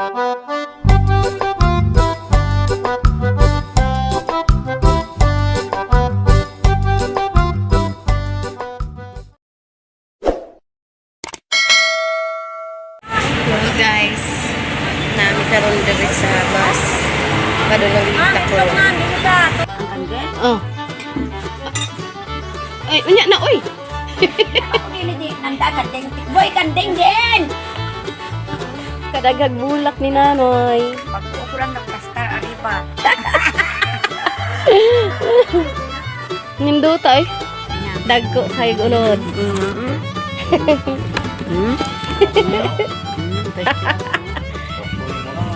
Hello guys. Nami karon diri sa bus. Padulong Tacloban. Oh. Ay, unya na oy. Boy, kanding din! Kadaghag bulak ni Nanoy. Pag-uo ko lang nagplastar, arriba. Nindota eh. Dagko kay unod.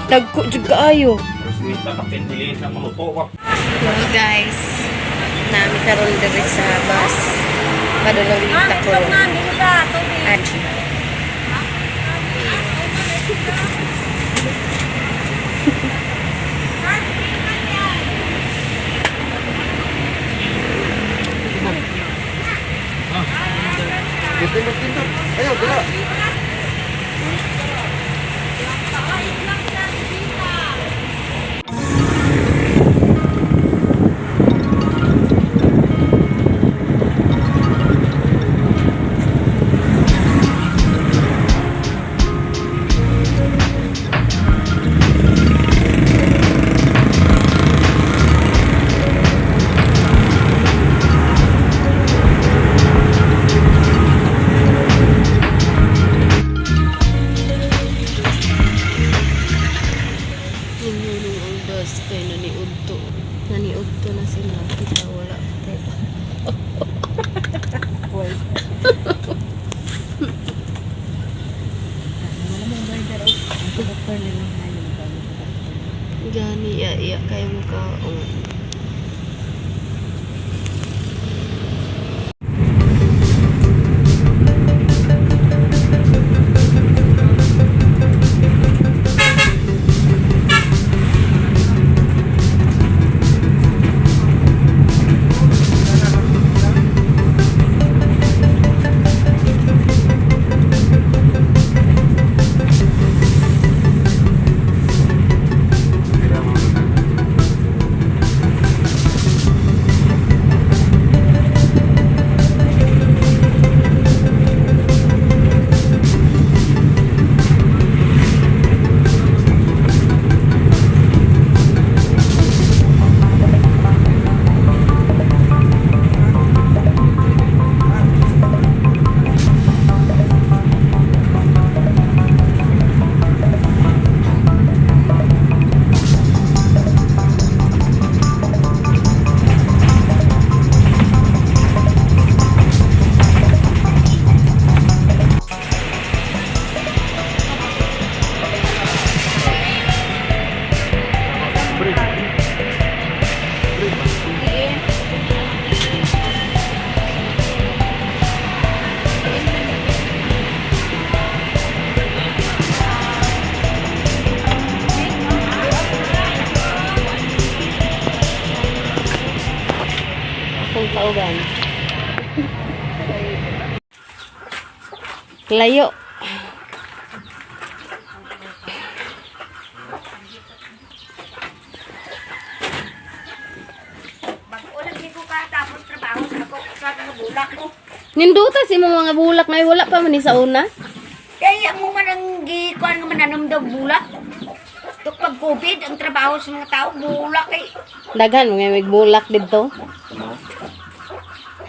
Dagko jud kaayo. Hello guys. Nami karon diri sa bus. Padulong Tacloban. At Pindot, pindot. Ayaw, dala. Ninyo ang bus kay naniudto. Naniudto na sila. Kita wala pa. Gani iya iya kayo mukaon. Akong kauban. Layo. Bago lang di ko ka tapos trabaho sa ako sa mga bulak ko. Ninduta si mo mga bulak na wala pa man ni sa una. Kaya mo man ang gikuan nga mananom daw bulak. Tuk pag COVID, ang trabaho sa mga tao, bulak eh. Daghan mga may bulak didto.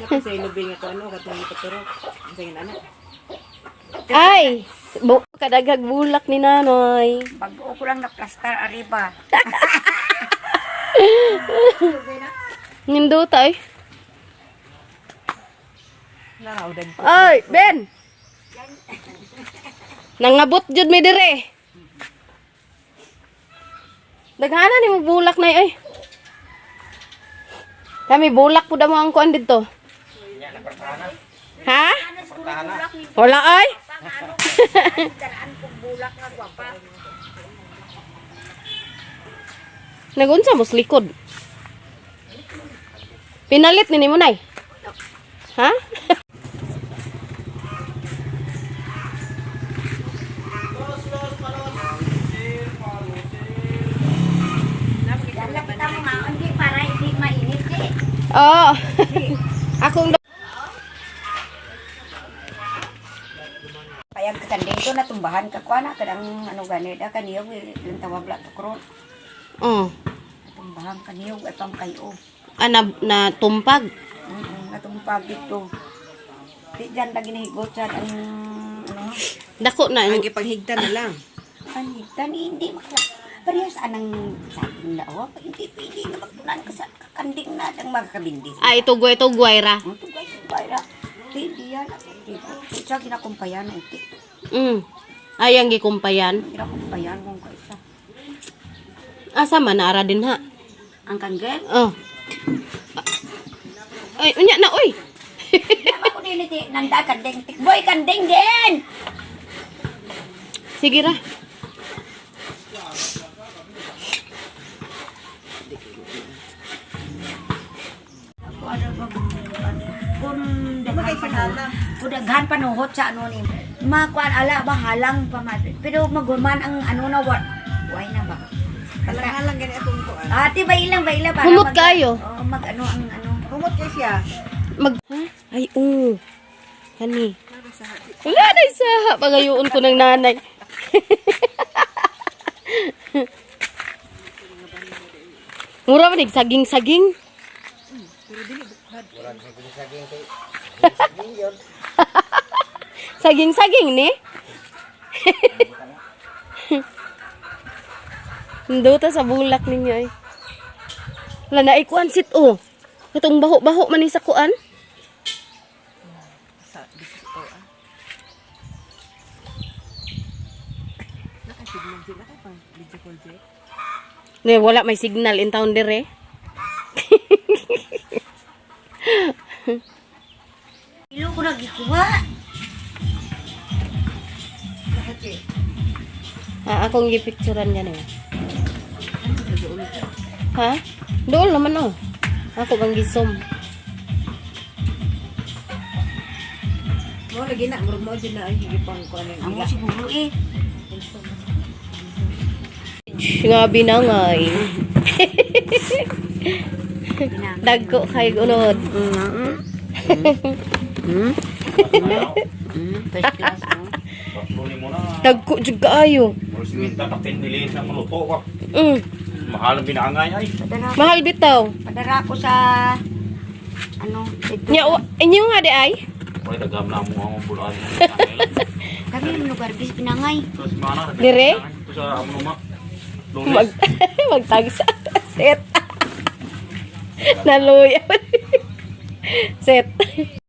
Sa ilubing ako ano katong ipaturo. Ang sa anak. Ay, kadaghag bulak ni Nanoy. Bago ko lang nagplastar, arriba. Ninduta eh. Naraudag. Ay, Ben. Nangabot jud mi dire. Daghana ni mo bulak na ay. Kami bulak pud mo ang kuan didto. Ha? Wala ay. Daraan kong bulak nga gwapa. Nagunsa mo sa likod. Pinalit ni mo nay. Ha? Oh. Akong Payag ka kanding to natumbahan ka kuan na kanang ano gani da kaniyog ilang tawag la to kron. Oh. Natumbahan kaniyog at ang kayo. Ah, na tumpag. Natumpag dito. Di dyan lagi nahigot sa ang ano. Dako na. Ang ipanghigtan na lang. Panitan, hindi makala. Parehas anang saging na oh. Hindi pwede nga magtunan ka sa kakanding na ang magkabindi. Ay, tugway-tugway ra. Ang tugay tugay ra. Hindi yan. Isa ginakumpayan uti. Ay, ang gikumpayan. Ginakumpayan kung kaisa. Asa man naara din ha. Ang kanggel. Oh. Ay, unya na oy. Nama ko din iti nanda kanding. Tikboy kanding din. Sige ra. Kung daghan panuhot, kung daghan panuhot sa ano ni makuan ala ba halang pa man. Pero maguman ang ano na wa. Why na ba? Basta, Halang-halang gani atong kuan. ate ba ilang para Humot kayo. Oh, mag ano ang ano. Humot kay siya. Mag ha? Ay, oo. Kani. Wala na isa. Pagayuon ko ng nanay. Mura man saging-saging. Saging-saging ni. Nduta sa bulak ninyo ay. Wala na ikuan sit oh. Katong baho-baho man ni sa kuan. Sa dito ah. Nakasignal siya nakapang video call je. Ne, wala may signal in town dire. Ilo ko nagikuha. Ah, akong gipicturan yan eh. Ha? Dool naman oh. Ako bang gisom. Mo lagi na murag mo jud na ang gipang kuan ang Amo ila. siguro eh. Nga binangay. Dagko kay unod. First class no. Tatlo mo na. Dagko jud kaayo. Mura siminta ka 10 million sa maluto ka. Mahal ang binangay ay. Padara, Mahal bitaw. padara ko sa ano dito. Nya inyo nga di ay. Wala dagam na mo ang bulaan. Kami yung lugar bis pinangay. Ito si Mana. Dire? Ito sa amo ma. Mag Lunes. magtagsa. Set. Naluya. Set.